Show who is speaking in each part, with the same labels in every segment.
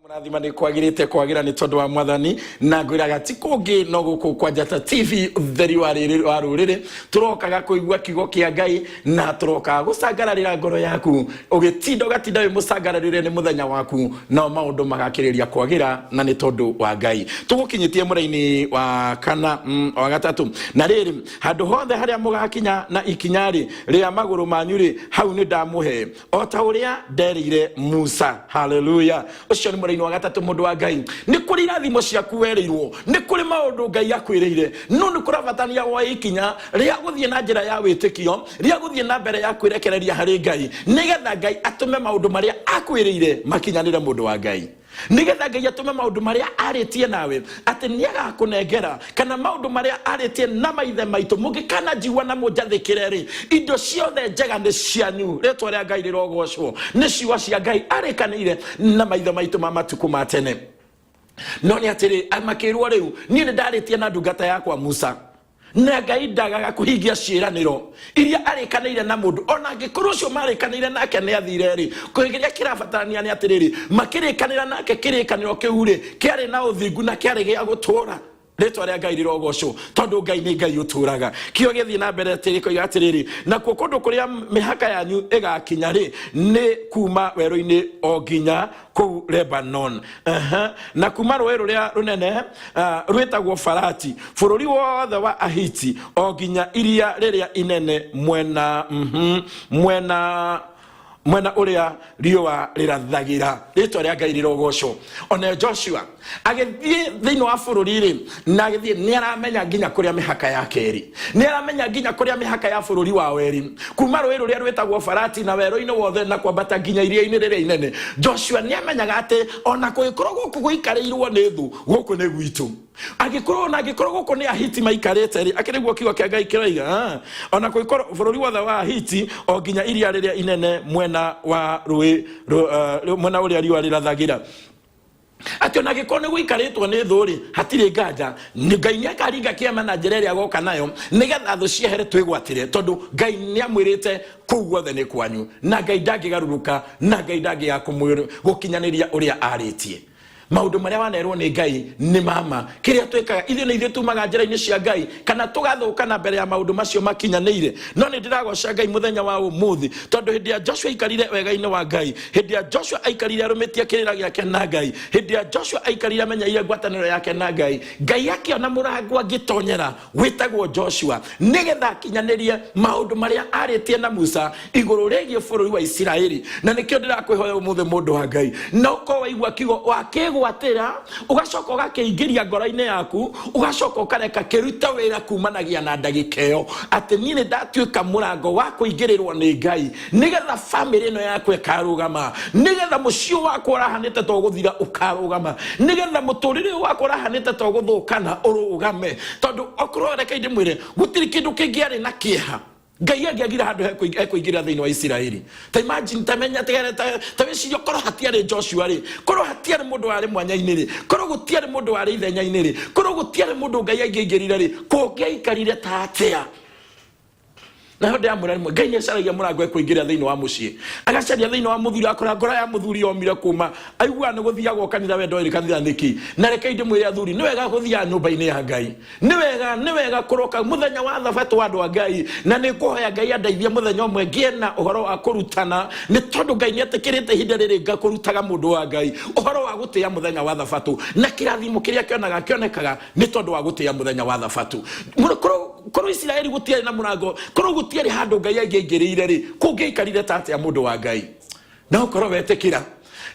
Speaker 1: Mũrathima nĩ kwagĩrĩte kwagĩra nĩ tondũ wa Mwathani, na ngwĩraga ti kũngĩ no gũkũ kwa Njata TV, ũtheri wa rĩrĩ wa rũrĩrĩ. Tũrokaga kũigua kiugo kĩa Ngai na tũrokaga gũcangararĩra ngoro yaku. Ũgĩtinda ũgatinda wĩ mũcangararĩre nĩ mũthenya waku, nao maũndũ magakĩrĩria kwagĩra, na nĩ tondũ wa Ngai. Tũgũkinyĩtie mũraini wa kana, wa gatatũ. Na rĩrĩ, handũ hothe harĩa mũgakinya na ikinya rĩ rĩa magũrũ manyu rĩ, hau nĩ ndamũhe, o ta ũrĩa nderĩire Musa. Haleluya! Ũcio nĩ mũraini wa gatatũ. Mũndũ wa Ngai, nĩ kũrĩ irathimo ciaku werĩirwo, nĩ kũrĩ maũndũ Ngai akwĩrĩire, no nĩ kũrabatania woe ikinya rĩa gũthiĩ na njĩra ya wĩtĩkio, rĩa gũthiĩ na mbere ya kwĩrekereria harĩ Ngai, nĩgetha Ngai atũme maũndũ marĩa akwĩrĩire makinyanĩre. Mũndũ wa Ngai, nĩgetha Ngai atũme maũndũ marĩa arĩtie nawe atĩ nĩ agakũnengera, kana maũndũ marĩa arĩtie na maithe maitũ, mũngĩkana njigua na mũnjathĩkĩre rĩ, indo ciothe njega nĩ cianyu. Rĩtwa rĩa Ngai rĩrogocwo. Nĩ ciugo cia Ngai arĩkanĩire na maithe maitũ ma matukũ ma tene. No nĩ atĩrĩ, makĩrwo rĩu, niĩ nĩ ndarĩtie na ndungata yakwa Musa. Na Ngai ndagaga kũhingia ciĩranĩro iria arĩkanĩire na mũndũ, ona angĩkorwo ũcio marĩkanĩire nake nĩ athire rĩ. Kĩrĩa kĩrabatarania nĩ atĩrĩrĩ, makĩrĩkanĩra nake kĩrĩkanĩro kĩu rĩ, kĩarĩ na ũthingu na kĩarĩ gĩa gũtũũra. Rĩtwa rĩa Ngai rĩrogocwo, tondũ Ngai nĩ Ngai ũtũũraga. Kĩo gĩthiĩ na mbere atĩrĩ koiga atĩrĩrĩ, nakuo kũndũ kũrĩa mĩhaka yanyu ĩgakinya rĩ, nĩ kuma werũ-inĩ o nginya kũu Lebanon. Aha. Na kuma rũĩ rũrĩa rũnene rwĩtagwo Farati, bũrũri wothe wa Ahiti o nginya iria rĩrĩa inene mwena, mwena ũrĩa riũa rĩrathagĩra. Rĩtwa rĩa Ngai rĩrogocwo. Ona Joshua agĩthiĩ thĩinĩ wa bũrũri rĩ, na agĩthiĩ, nĩ aramenya nginya kũrĩa mĩhaka yake ĩrĩ, nĩ aramenya nginya kũrĩa mĩhaka ya bũrũri wao ĩrĩ, kuma rũĩ rũrĩa rwĩtagwo Farati na werũ-inĩ wothe na kwambata nginya iria-inĩ rĩrĩa inene. Joshua nĩ amenyaga atĩ ona kũngĩkorwo gũkũ gũikarĩirwo nĩ thũ, gũkũ nĩ gwitũ. Angĩkorwo ona angĩkorwo gũkũ nĩ Ahiti maikarĩte rĩ, akĩrĩ guo kiugo kĩa Ngai kĩroiga, ona kũngĩkorwo bũrũri wothe wa Ahiti o nginya iria rĩrĩa inene mwena wa rũĩ, mwena ũrĩa riũa rĩrathagĩra, atĩ ona angĩkorwo nĩ gũikarĩtwo nĩ thũ rĩ, hatirĩ nganja nĩ Ngai nĩ akaringa kĩama na njĩra ĩrĩa agoka nayo, nĩgetha thũ ciehere twĩgwatĩre, tondũ Ngai nĩ amwĩrĩte kũu guothe nĩ kwanyu, na Ngai ndangĩgarũrũka, na Ngai ndangĩaga gũkinyanĩria ũrĩa arĩtie. Maũndũ marĩa wanerwo nĩ Ngai nĩ mama. Kĩrĩa twĩkaga ithuĩ nĩ ithuĩ tumaga njĩra-inĩ cia Ngai kana tũgathũka na mbere ya maũndũ macio makinyanĩire. No nĩ ndĩragoca Ngai mũthenya wa ũmũthĩ, tondũ hĩndĩ ya Joshua aikarire wega-inĩ wa Ngai, hĩndĩ ya Joshua aikarire arũmĩtie kĩrĩra gĩake na Ngai, hĩndĩ ya Joshua aikarire amenyeire ngwatanĩro yake na Ngai, Ngai akĩona mũrango angĩtonyera wĩtagwo Joshua, nĩgetha akinyanĩrie maũndũ marĩa arĩtie na Musa igũrũ rĩgiĩ bũrũri wa Isiraeli. Na nĩkĩo ndĩrakwĩhoya ũmũthĩ, mũndũ wa Ngai, na ũkorwo waigua kiugo wakĩgwatĩra, ũgacoka ũgakĩingĩria ngoro-inĩ yaku, ũgacoka ũkareka kĩrute wĩra kumanagia na ndagĩka ĩyo, atĩ niĩ nĩ ndatuĩka mũrango wa kũingĩrĩrwo nĩ Ngai, nĩgetha bamĩrĩ ĩno yakwa ĩkarũgama, nĩgetha mũciĩ wakwa ũrahanĩte to gũthira ũkarũgama, nĩgetha mũtũrĩre ũyũ wakwa ũrahanĩte to gũthũkana ũrũgame. Tondũ okorwo, reke ndĩmwĩre, gũtirĩ kĩndũ kĩngĩarĩ na kĩeha Ngai angĩagire handũ hekũingĩrĩra thĩinĩ wa Isiraeli. Ta imagine, ta menya, ta wĩcirie, korwo hatiarĩ Joshua rĩ, korwo hatiarĩ mũndũ warĩ mwanya-inĩ rĩ, korwo gũtiarĩ mũndũ warĩ ithenya-inĩ rĩ, korwo gũtiarĩ mũndũ Ngai angĩaingĩrire rĩ, kũngĩaikarire ta atĩa? Naho ndĩramwĩra rĩmwe, Ngai nĩ acaragia mũrango ekũingĩrĩra thĩinĩ wa mũciĩ, agacaria thĩinĩ wa mũthuri, akora ngoro ya mũthuri yomire kuma aiguaga nĩ gũthiagwo kanitha, we ndoĩrĩ kanitha nĩkĩ. Na rekei ndĩmwĩre athuri, nĩ wega gũthiaga nyũmba-inĩ ya Ngai, nĩ wega, nĩ wega kũroka mũthenya wa thabatũ wa andũ a Ngai. Na nĩ ngũhoya Ngai andeithie mũthenya ũmwe ngĩe na ũhoro wa kũrutana, nĩ tondũ Ngai nĩ etĩkĩrĩte ihinda rĩrĩ ngakũrutaga, mũndũ wa Ngai, ũhoro wa gũtĩa mũthenya wa thabatũ na kĩrathimo kĩrĩa kĩonaga kĩonekaga nĩ tondũ wa gũtĩa mũthenya wa thabatũ. Korwo Isiraeli gũtiarĩ na mũrango, korwo gũtiarĩ handũ Ngai angĩaingĩrĩire rĩ, kũngĩaikarire ta atĩa, mũndũ wa Ngai? Na ũkorwo wetĩkĩra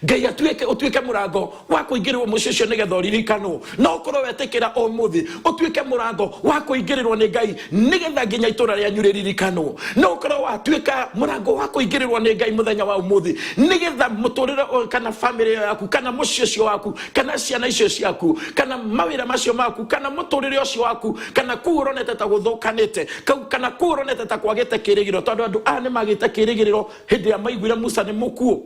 Speaker 1: Ngai atuĩke, ũtuĩke mũrango wa kũingĩrĩrwo mũciĩ ũcio nĩgetha ũririkanwo. Na ũkorwo wetĩkĩra ũmũthĩ ũtuĩke mũrango wa kũingĩrĩrwo nĩ Ngai nĩgetha nginya itũra rĩanyu rĩririkanwo. Na ũkorwo watuĩka mũrango wa kũingĩrĩrwo nĩ Ngai mũthenya wa ũmũthĩ nĩgetha mũtũrĩre ũyũ, kana bamĩrĩ ĩyo yaku, kana mũciĩ ũcio waku, kana ciana icio ciaku, kana mawĩra macio maku, kana mũtũrĩre ũcio waku, kana kũu ũronete ta gũthũkanĩte, kana kũu ũronete ta kwagĩte kĩrĩgĩrĩro, tondũ andũ aya nĩ magĩte kĩrĩgĩrĩro hĩndĩ ĩrĩa maiguire Musa nĩ mũkuũ.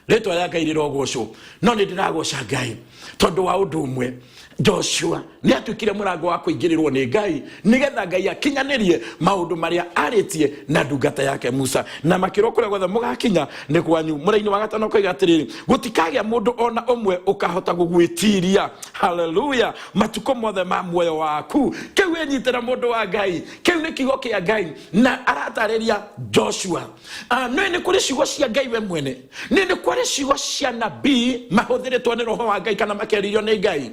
Speaker 1: Rĩtwa rĩa Ngai rĩrogocwo. No nĩ ndĩragoca Ngai tondũ wa ũndũ ũmwe. Joshua nĩ atuĩkire mũrango wa kũingĩrĩrwo nĩ Ngai, nĩgetha Ngai akinyanĩrie maũndũ marĩa arĩtie na ndungata yake Musa. Na makĩrwo, kũrĩa guothe mũgakinya nĩ kwanyu. Mũraini wa gatano koiga atĩrĩrĩ, gũtikagĩa mũndũ ona ũmwe ũkahota gũgwĩtiria, haleluya, matukũ mothe ma muoyo waku. Kĩu wĩnyitĩra, mũndũ wa Ngai, kĩu nĩ kiugo kĩa Ngai na aratarĩria Joshua. No nĩ kũrĩ ciugo cia Ngai we mwene, nĩ kũrĩ ciugo cia nabii mahũthĩrĩtwo nĩ Roho wa Ngai kana makeririo nĩ Ngai,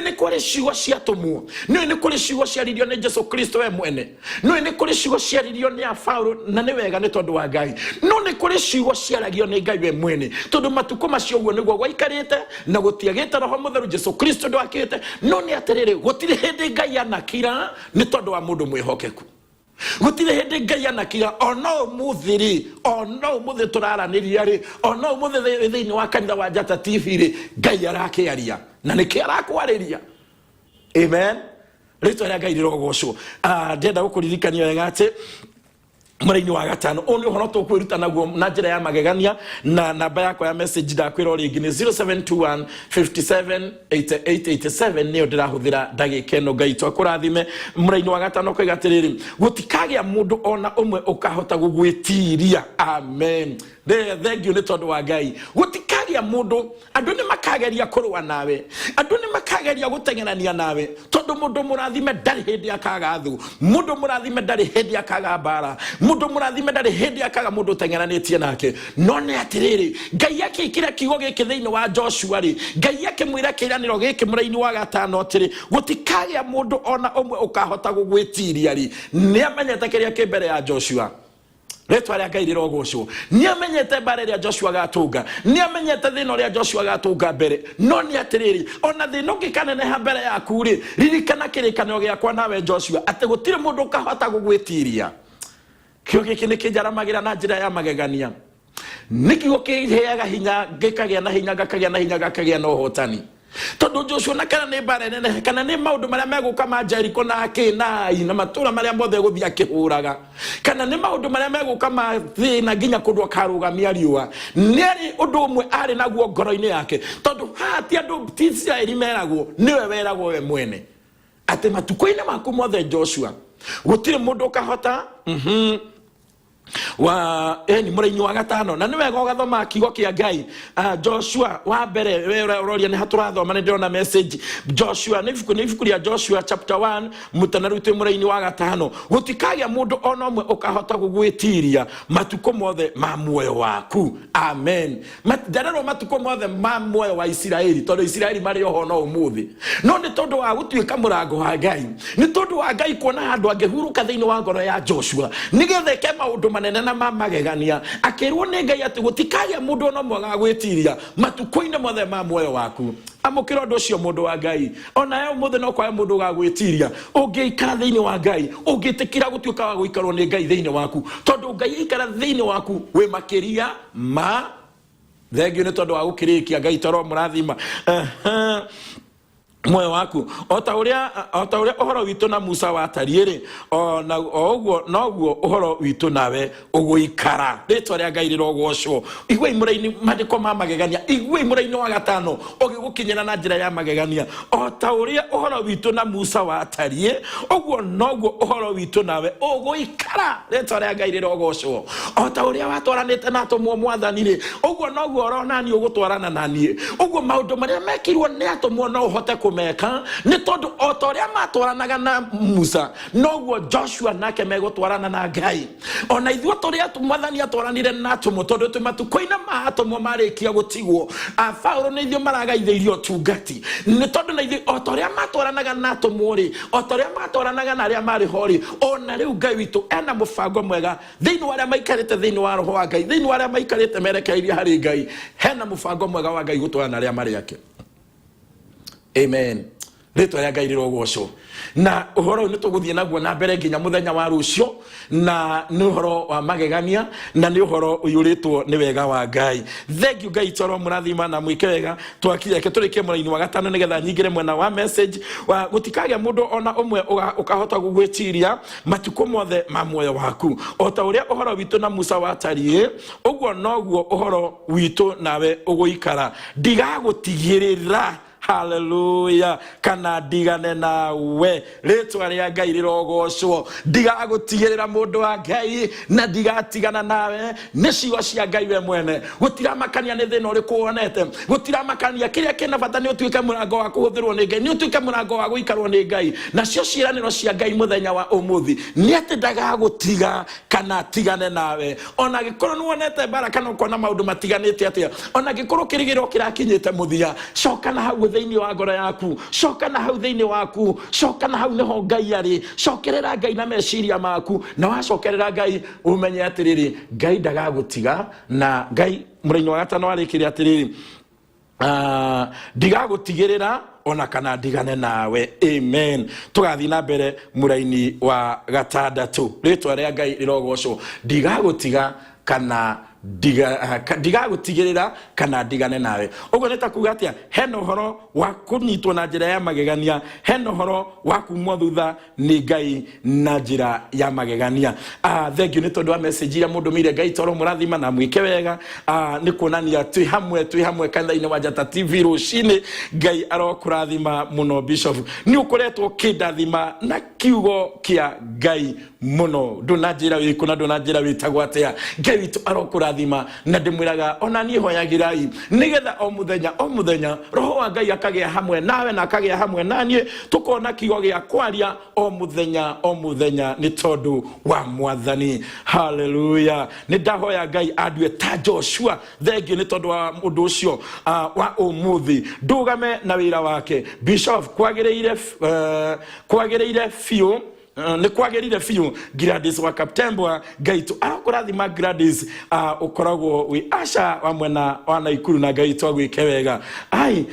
Speaker 1: nĩ kũrĩ ciugo cia atũmwo, nĩ kũrĩ ciugo ciaririo nĩ Jesu Kristo we mwene, nĩ kũrĩ ciugo ciaririo nĩ abaũrũ, na nĩ wega nĩ tondũ wa Ngai. No nĩ kũrĩ ciugo ciaragio nĩ Ngai we mwene, tondũ matukũ macio ũguo nĩguo gwaikarĩte na gũtiagĩte Roho Mũtheru, Jesu Kristo ndwakĩte. No nĩ atĩrĩrĩ, gũtirĩ hĩndĩ Ngai anakira nĩ tondũ wa mũndũ mwĩhokeku. Gũtirĩ hĩndĩ Ngai anakira. Ona ũmũthĩ rĩ, ona ũmũthĩ tũraranĩria rĩ, ona ũmũthĩ thĩinĩ wa kanitha wa Njata TV rĩ, Ngai arakĩaria na nĩkĩ arakwarĩria. Amen. Rĩtwa rĩa Ngai rĩrogocwo. Ndĩrenda gũkũririkania wega atĩ mũraini wa gatano ũyũ nĩ ũhoro tũkwĩruta naguo na njĩra ya magegania. Na namba yakwa ya message, ndakwĩra o rĩngĩ, nĩ 0721 57 8887, nĩyo ndĩrahũthĩra ndagĩka ĩno. Ngai twakũrathime. Mũraini wa gatano koiga atĩrĩrĩ, gũtikagĩa mũndũ ona ũmwe ũkahota gũgwĩtiria. Amen. Thengiũ nĩ tondũ wa Ngai. Gũtikagĩa mũndũ. Andũ nĩ makageria kũrũa nawe, andũ nĩ makageria gũteng'erania nawe, tondũ mũndũ mũrathime ndarĩ hĩndĩ akaga thũ, mũndũ mũrathime ndarĩ hĩndĩ akaga mbara, mũndũ mũrathime ndarĩ hĩndĩ akaga mũndũ ũteng'eranĩtie nake. No nĩ atĩrĩrĩ, Ngai akĩkĩra kiugo gĩkĩ thĩinĩ wa Joshua rĩ, Ngai akĩmwĩra kĩĩranĩro gĩkĩ mũraini wa gatano atĩrĩ, gũtikagĩa mũndũ ona ũmwe ũkahota gũgwĩtiria rĩ, nĩ amenyete kĩrĩa kĩ mbere ya Joshua. Rĩtwa rĩa Ngai rĩrogocwo. Nĩ amenyete mbara ĩrĩa Joshua agatũnga, nĩ amenyete thĩna ũrĩa Joshua agatũnga mbere. No nĩ atĩrĩrĩ, ona thĩna ũngĩkaneneha mbere yaku rĩ, ririkana kĩrĩkanĩro gĩakwa nawe Joshua, atĩ gũtirĩ mũndũ ũkahota gũgwĩtiria. Kĩo gĩkĩ nĩ kĩnjaramagĩra na njĩra ya magegania. Nĩ kiugo kĩheaga hinya, gĩkagĩa na hinya, gakagĩa na hinya, gakagĩa na ũhotani, tondũ Joshua, na kana nĩ mbara nene, kana nĩ maũndũ marĩa megũka ma Jeriko na akĩ na Ai na matũũra marĩa mothe gũthiĩ akĩhũraga, kana nĩ maũndũ marĩa megũka ma thĩna nginya kũndũ akarũgamia riũa, nĩ arĩ ũndũ ũmwe arĩ naguo ngoro-inĩ yake, tondũ haha ti andũ, ti Isiraeli meragwo, nĩwe weragwo we mwene atĩ matukũ-inĩ maku mothe Joshua, gũtirĩ mũndũ ũkahota wa eni. Mũraini wa gatano, na nĩ wega ũgathoma kiugo kĩa Ngai. Joshua wa mbere, we ũrĩa ũroria nĩ hatũrathoma, nĩ ndĩrona message. Joshua nĩ ibuku rĩa Joshua chapter 1 mũtana. Rĩu twĩ mũraini wa gatano. Gũtikagĩa mũndũ ona ũmwe ũkahota gũgwĩtiria matukũ mothe ma muoyo waku. Amen. Ndarerwo matukũ mothe ma muoyo wa Isiraeli, tondũ Isiraeli marĩ oho no ũmũthĩ. No nĩ tondũ wa gũtuĩka mũrango wa Ngai, nĩ tondũ wa Ngai kuona handũ angĩhurũka thĩinĩ wa ngoro ya Joshua nĩgetha eke maũndũ manene na ma magegania, akĩrwo nĩ Ngai atĩ gũtikagĩa mũndũ ona ũmwe agagwĩtiria matukũ-inĩ mothe ma muoyo waku. Amũkĩra ũndũ ũcio, mũndũ wa Ngai. Onawe ũmũthĩ no kwaga mũndũ ũgagwĩtiria ũngĩikara thĩinĩ wa Ngai, ũngĩtĩkĩra gũtuĩka wa gũikarwo nĩ Ngai thĩinĩ waku, tondũ Ngai aikara thĩinĩ waku wĩ makĩria ma. Thengio nĩ tondũ wa gũkĩrĩkia. Ngai toro mũrathima. Aha. Muoyo waku, o ta ũrĩa ũhoro witũ na Musa watariĩ rĩ, o na o ũguo noguo ũhoro witũ nawe ũgũikara. Rĩtwa rĩa Ngai rĩrogocwo. Iguai mũraini maandĩko ma magegania. Iguai mũraini wa gatano ũgĩgũkinyĩra na njĩra ya magegania. O ta ũrĩa ũhoro witũ na Musa watariĩ, ũguo noguo ũhoro witũ nawe ũgũikara. Rĩtwa rĩa Ngai rĩrogocwo. O ta ũrĩa watwaranĩte na atũmwo Mwathani rĩ, ũguo noguo oronani ũgũtwarana na niĩ. Ũguo maũndũ marĩa mekirwo nĩ atũmwo no ũhote kũmeka, nĩ tondũ o ta ũrĩa matwaranaga na Musa, noguo Joshua nake megũtwarana na Ngai. Ona ithuĩ tũrĩa Mwathani atwaranire na atũmwo, tondũ twĩ matukũ-inĩ ma atũmwo marĩkia gũtigwo a Paũlũ, nĩ ithuĩ maragaithĩirio ũtungati, nĩ tondũ na ithuĩ o ta ũrĩa matwaranaga na atũmwo rĩ, o ta ũrĩa matwaranaga na arĩa marĩ ho rĩ, ona rĩu Ngai witũ ena mũbango mwega thĩinĩ wa arĩa maikarĩte thĩinĩ wa Roho wa Ngai, thĩinĩ wa arĩa maikarĩte merekereirie harĩ Ngai. Hena mũbango mwega wa Ngai gũtwarana na arĩa marĩ ake. Amen. Rĩtwa rĩa Ngai rĩrogocwo. Na ũhoro ũyũ nĩ tũgũthiĩ naguo na mbere nginya mũthenya wa rũciũ, na nĩ ũhoro wa magegania, na nĩ ũhoro ũiyũrĩtwo nĩ wega wa Ngai. Thank you. Ngai toro mũrathima na mwĩke wega. Twakireke tũrĩkie mũraini wa gatano nĩgetha nyingĩre mwena wa message wa gũtikagĩa mũndũ ona ũmwe ũkahota gũgwĩtiria matukũ mothe ma muoyo waku. O ta ũrĩa ũhoro witũ na Musa watariĩ, ũguo noguo ũhoro witũ nawe ũgũikara. Ndigagũtigĩrĩra, haleluya, kana ndigane nawe. Rĩtwa rĩa Ngai rĩrogocwo. Ndigagũtigĩrĩra, mũndũ wa Ngai, na ndigatigana nawe. Nĩ ciugo cia Ngai we mwene. Gũtiramakania nĩ thĩna ũrĩkũ wonete, gũtiramakania. Kĩrĩa kĩna bata nĩ ũtuĩke mũrango wa kũhũthĩrwo nĩ Ngai, nĩ ũtuĩke mũrango wa gũikarwo nĩ Ngai. Nacio ciĩranĩro cia Ngai mũthenya wa ũmũthĩ nĩ atĩ ndagagũtiga kana atigane nawe, ona angĩkorwo nĩ wonete mbara kana ũkona maũndũ matiganĩte atĩa, ona angĩkorwo kĩrĩgĩrĩro kĩrakinyĩte mũthia. Coka na hau thĩinĩ wa ngoro yaku, coka na hau thĩinĩ waku, coka na hau nĩho Ngai arĩ. Cokerera Ngai na meciria maku, na wacokerera Ngai ũmenye atĩrĩrĩ, Ngai ndagagũtiga. Na Ngai mũraini wa gatano arĩkĩre atĩrĩrĩ, ndigagũtigĩrĩra ona kana ndigane nawe. Amen. Tũgathiĩ na mbere mũraini wa gatandatũ. Rĩtwa rĩa Ngai rĩrogocwo. Ndigagũtiga kana ndigagũtigĩrĩra kana ndigane nawe. Ũguo nĩ ta kuga atĩa? Hena ũhoro wa kũnyitwo na njĩra ya magegania, hena ũhoro wa kumwo thutha nĩ Ngai na njĩra ya magegania. Thank you nĩ tondũ wa message iria mũndũmĩire. Ngai toro mũrathima na mwĩke wega. Nĩ kuonania twĩ hamwe, twĩ hamwe kanitha-inĩ wa Njata TV rũcinĩ. Ngai arokũrathima mũno, Bishop. Nĩ ũkoretwo ũkĩndathima na kiugo kĩa Ngai mũno. Ndũnanjĩra wĩkũ na ndũnanjĩra wĩtagwo atĩa. Ngai witũ arokũrathima, na ndĩmwĩraga ona niĩ hoyagĩrai nĩgetha o mũthenya o mũthenya roho wa Ngai akagĩa hamwe nawe na akagĩa hamwe naniĩ, tũkona kiugo gĩa kwaria o mũthenya o mũthenya nĩ tondũ wa Mwathani. Haleluya. Nĩ ndahoya Ngai andue ta Joshua. Thengiũ nĩ tondũ wa ũndũ ũcio wa ũmũthĩ. Ndũgame na wĩra wake, Bishop. Kwagĩrĩire, kwagĩrĩire biũ. Nĩ kwagĩrire biũ. Gladys wa Kaptembwa, Ngai tu arokũrathima. Gladys, ũkoragwo wĩ aca wa mwena wa Naikuru, na Ngai tu agwĩke wega. Ai,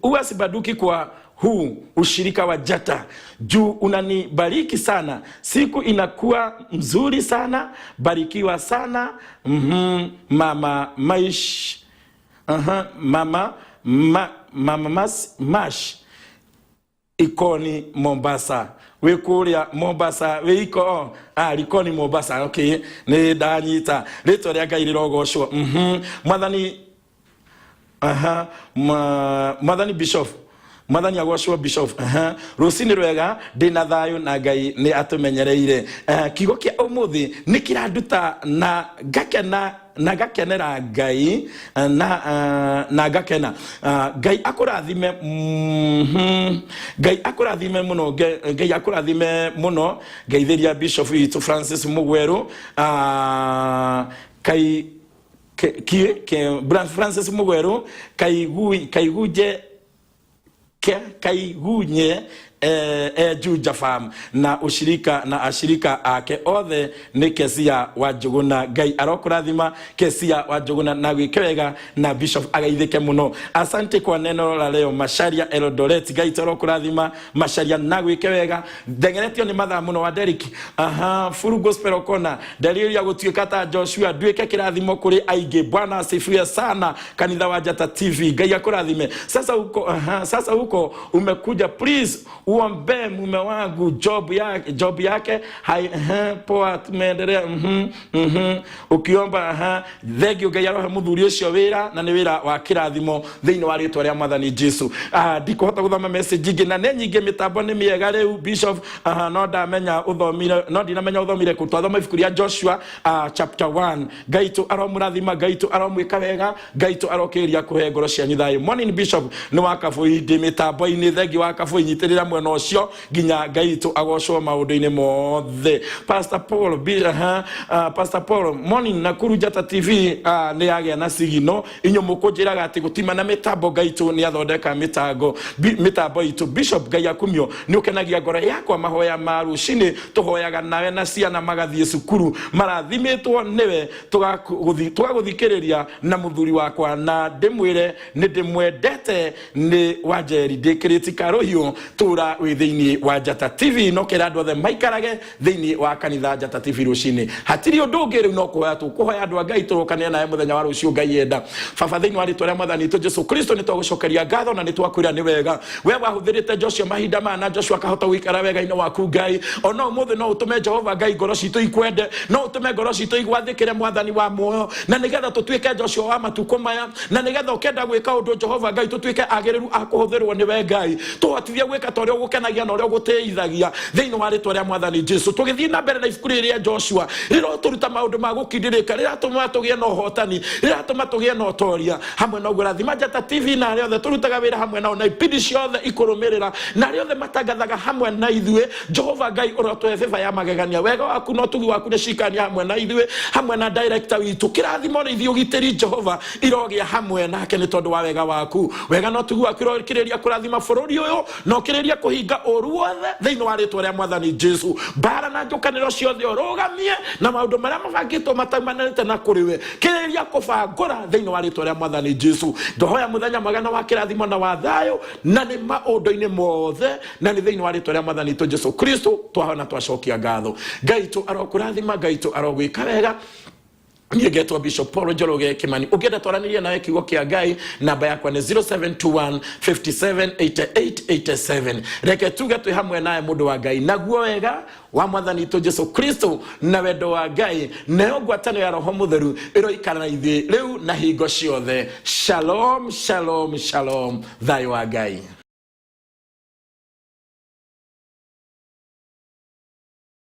Speaker 1: Huwa sibaduki kwa huu ushirika wa Jata juu unanibariki sana, siku inakuwa mzuri sana. Barikiwa sana. Mama Maish, mama mama Mash Ikoni Mombasa, wĩ kũrĩa Mombasa, wĩ iko, oh, Likoni Mombasa. Okay, nĩ ndanyita. Rĩtwa rĩa Ngai rĩrogocwo. Mwathani, aha, Mwathani Bishop, Mwathani agocwo. Bishop, aha. Rũcinĩ rwega, ndĩna thayũ na Ngai nĩ atũmenyereire. Kiugo kĩa ũmũthĩ nĩ kĩranduta na ngakena na ngakenera Ngai, na ngakena. Ngai akũrathime. Ngai akũrathime mũno. Ngai akũrathime mũno. Ngeithĩria Bishop witũ Francis Mũgwerũ, kai Francis Mũgwerũ Kaigunje, Kaigunye, Juja Farm na ushirika na ashirika ake othe. Nĩ Kesia wa Njũgũna. Ngai arokũrathima, Kesia wa Njũgũna, na gwĩke wega, na Bishop agaithĩke mũno. Asante kwa neno la leo, Macharia Eldoret. Ngai torokũrathima, Macharia, na gwĩke wega. Ndengeretio nĩ mathaa mũno wa Derek. Aha, Furu Gospel Okona ndarĩria gũtuĩka ta Joshua, nduĩke kĩrathimo kũrĩ aingĩ. Bwana asifiwe sana, kanitha wa Njata TV. Ngai akũrathime. Sasa huko, aha, sasa huko umekuja, please uombee mume wangu job yake hai. Poa, tumeendelea. Ukiomba, aha, thank you. Ngai arohe muthuri ũcio wĩra, na nĩ wĩra wa kĩrathimo thĩinĩ wa rĩtwa rĩa Mwathani Jesu. Ndikũhota gũthoma message ingĩ na nĩ nyingĩ, mĩtambo nĩ mĩega rĩu. Bishop, aha, no ndamenya ũthomire, no ndinamenya ũthomire kũ. Twathoma ibuku rĩa Joshua, chapter 1. Ngai tu aromũrathima, Ngai tu aromwĩka wega, Ngai tu arokĩrĩria kũhe ngoro cianyu thayũ. Morning Bishop, nĩ wa Kabũi, ndĩ mĩtambo-inĩ. Thengi wa Kabũi, nyitĩrĩra mwena. mwena ũcio nginya Ngai witũ agocwo maũndũ-inĩ mothe. Pastor Paul bi, Pastor Paul morning, Nakuru Njata TV nĩ yagĩa na sigino. Inyuĩ mũkũnjĩraga atĩ gũtima na mĩtambo, Ngai witũ nĩ athondeka mĩtango mĩtambo itũ. Bishop, Ngai akumio, nĩ ũkenagia ngoro yakwa. Mahoya ma rũcinĩ tũhoyaga nawe na ciana magathiĩ cukuru marathimĩtwo nĩwe, tũgagũthikĩrĩria na mũthuri wakwa, na ndĩmwĩre nĩ ndĩmwendete. Nĩ Wanjeri ndĩkĩrĩti Karũhiũ. Tũra wĩ thĩinĩ wa Njata TV, no kĩra andũ othe maikarage thĩinĩ wa kanitha Njata TV rũcinĩ. Hatirĩ ũndũ ũngĩ, rĩu no kũhoya tũkũhoya andũ a Ngai tũrokanĩre nawe mũthenya wa rũciũ Ngai enda. Baba, thĩinĩ wa rĩtwa rĩa Mwathani witũ Jesu Kristo, nĩ twagũcokeria ngatho na nĩ twakwĩra nĩ wega we wahũthĩrĩte Joshua mahinda maya na Joshua akahota gũikara wega-inĩ waku. Ngai, ona ũmũthĩ no ũtũme, Jehova Ngai, ngoro citũ ikwende, no ũtũme ngoro citũ igwathĩkĩre, Mwathani wa muoyo, na nĩgetha tũtuĩke Joshua wa matukũ maya, na nĩgetha ũkenda gwĩka ũndũ, Jehova Ngai, tũtuĩke agĩrĩru a kũhũthĩrwo nĩwe. Ngai, tũhotithie gwĩka ta ũrĩa ũgũkenagia na ũrĩa ũgũtĩithagia, thĩinĩ wa rĩtwa rĩa Mwathani Jesu. Tũgĩthiĩ na mbere na ibuku rĩrĩ rĩa Joshua, rĩrotũruta maũndũ ma gũkindĩrĩka, rĩratũma tũgĩe na ũhotani, rĩratũma tũgĩe na ũtoria. Hamwe na ũguo, rathima Njata TV na arĩa othe tũrutaga wĩra hamwe nao, na ipindi ciothe ikũrũmĩrĩra, na arĩa othe matangathaga hamwe na ithuĩ. Jehova Ngai, ũrotũhe bĩba ya magegania. Wega waku na ũtugi waku nĩ cikania hamwe na ithuĩ, hamwe na director witũ. Kĩrathimo rĩithi ũgitĩri, Jehova, irogĩa hamwe nake nĩ tondũ wa wega waku. Wega na ũtugi waku irokĩrĩria kũrathima bũrũri ũyũ na ũkĩrĩria kũhinga ũru wothe, thĩinĩ wa rĩtwa rĩa Mwathani Jesu. Mbara na njũkanĩro ciothe ũrũgamie, na maũndũ marĩa mabangĩtwo mataumanĩte na kũrĩ we, kĩrĩria kũbangũra, thĩinĩ wa rĩtwa rĩa Mwathani Jesu. Ndohoya mũthenya mwega na wa kĩrathimo na wa thayũ, na nĩ maũndũ-inĩ mothe, na nĩ thĩinĩ wa rĩtwa rĩa Mwathani witũ Jesu Kristo twahona twacokia ngatho. Ngai tũ arokũrathima, Ngai tũ arogwĩka wega. Niĩ ngetwo Bishop Paul Njoroge Kimani. Ũngĩenda twaranĩrie nawe kiugo kĩa Ngai, namba yakwa nĩ 0721 57 88 87. Reke tuge twĩ hamwe nawe, mũndũ wa Ngai, naguo wega wa Mwathani witũ Jesu Kristo na wendo wa Ngai nayo ngwatanĩro ya Roho Mũtheru ĩroikara na ithuĩ rĩu na hingo ciothe. Shalom, shalom, shalom. Thayũ wa Ngai.